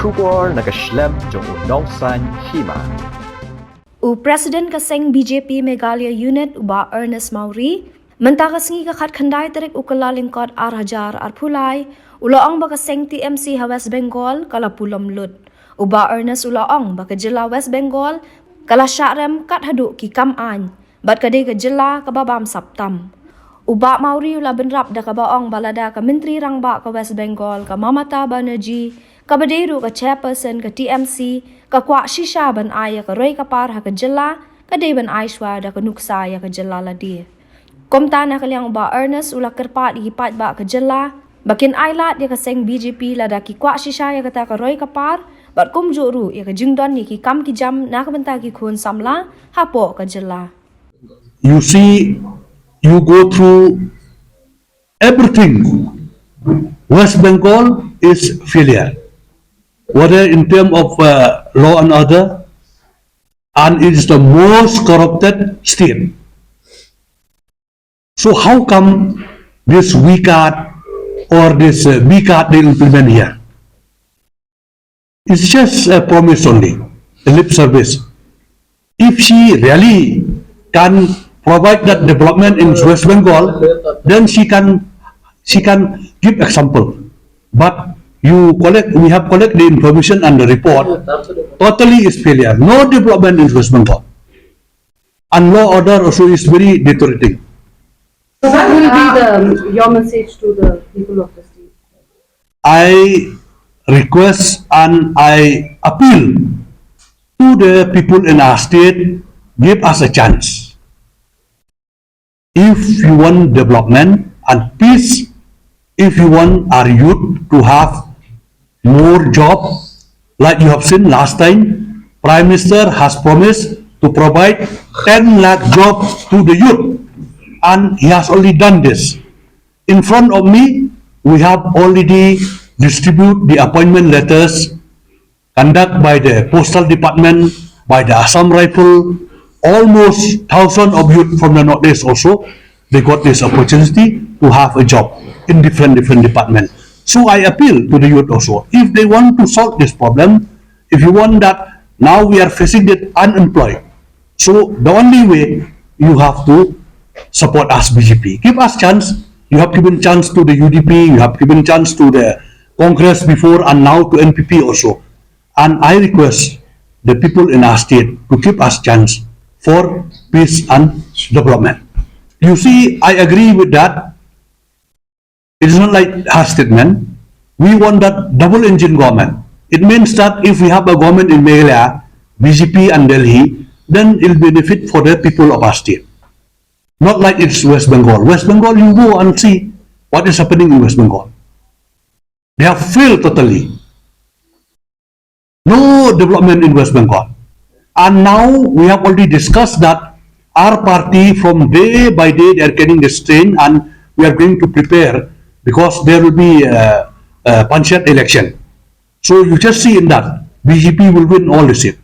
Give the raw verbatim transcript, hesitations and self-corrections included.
Khubor na ka shlem jong u Nongsaiñ Hima. U President ka seng B J P Meghalaya Unit, u Bah Ernest Mawrie, mynta ka sngi ka khatkhyndai tarik u Kyllalyngkot ar hajar arphew lai, u la ong ba ka seng T M C ha West Bengal ka la pulom lut. U Bah Ernest u la ong ba ka jylla West Bengal ka la shah rem kat haduh ki kam aiñ, bad ka dei ka jylla kaba bamsap tam. U Bah Mawrie u la bynrap da kaba ong ba lada ka Myntri Rangbah ka West Bengal, ka Mamata Banerjee, kaba dei ruh ka chairperson ka T M C, ka kwah shisha ban ai ïa ka roi ka par ha ka jylla, ka dei ban ai shuwa da ka nuksa ïa ka jylla lade. Kumta na ka liang u Bah Ernest u la kyrpad ïa ki paidbah ka jylla ba kin ailad ïa ka seng B J P lada ki kwah shisha ïa kata ka roi ka par, bad kumjuh ruh ïa ka jingdon ïa ki kam ki jam na ka bynta ki khun samla hapoh ka jylla. You see, you go through everything. West Bengal is failure, whether in term of uh, law and order, and it is the most corrupted state. So how come this V card or this uh, V card they implement here? It's just a promise only, a lip service. If she really can provide that development in West Bengal, then she can she can give example. But you collect, we have collect the information and the report. Totally is failure. No development in West Bengal. And law order also is very deteriorating. So what will be the, your message to the people of the state? I request and I appeal to the people in our state, give us a chance. If you want development and peace, if you want our youth to have more job, like you have seen last time, Prime Minister has promised to provide ten lakh jobs to the youth, and he has already done this. In front of me, we have already distributed the appointment letters conduct by the Postal Department, by the Assam Rifle, almost thousand of youth from the Northeast also, they got this opportunity to have a job in different, different department. So I appeal to the youth also, if they want to solve this problem, if you want that now we are facing that unemployed, so the only way you have to support us B J P. Give us chance. You have given chance to the U D P, you have given chance to the Congress before and now to N P P also. And I request the people in our state to give us chance for peace and development. You see, I agree with that. It is not like her statement. We want that double engine government. It means that if we have a government in Meghalaya, B J P and Delhi, then it will benefit for the people of our state. Not like it's West Bengal. West Bengal, you go and see what is happening in West Bengal. They have failed totally. No development in West Bengal. And now we have already discussed that our party from day by day they are getting the strain and we are going to prepare because there will be a, a Panchayat election. So you just see in that B J P will win all the seat.